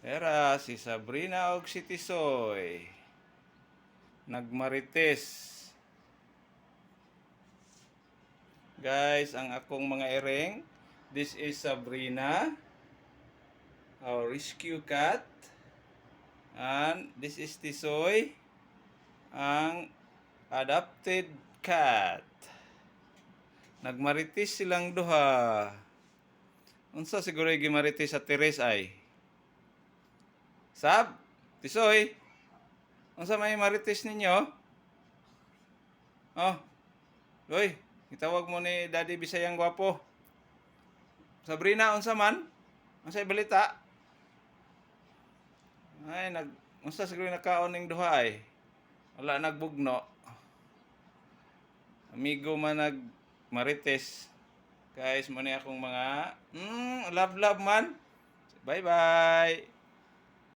Era si Sabrina og si Tisoy. Nagmarites. Guys, ang akong mga iring. This is Sabrina, our rescue cat. And this is Tisoy, ang adopted cat. Nagmarites silang duha. Unsa siguro yung gimarites sa Teres ay? Sab, Tisoy, unsa may marites ninyo? Oh, Uy, itawag mo ni Daddy Bisayang Gwapo. Sabrina, unsa man? Unsa balita? Ay, unsa siguro nakaon ning duha ay? Wala nagbugno. Amigo man nag marites. Guys, mo ni akong mga love love man. Bye bye.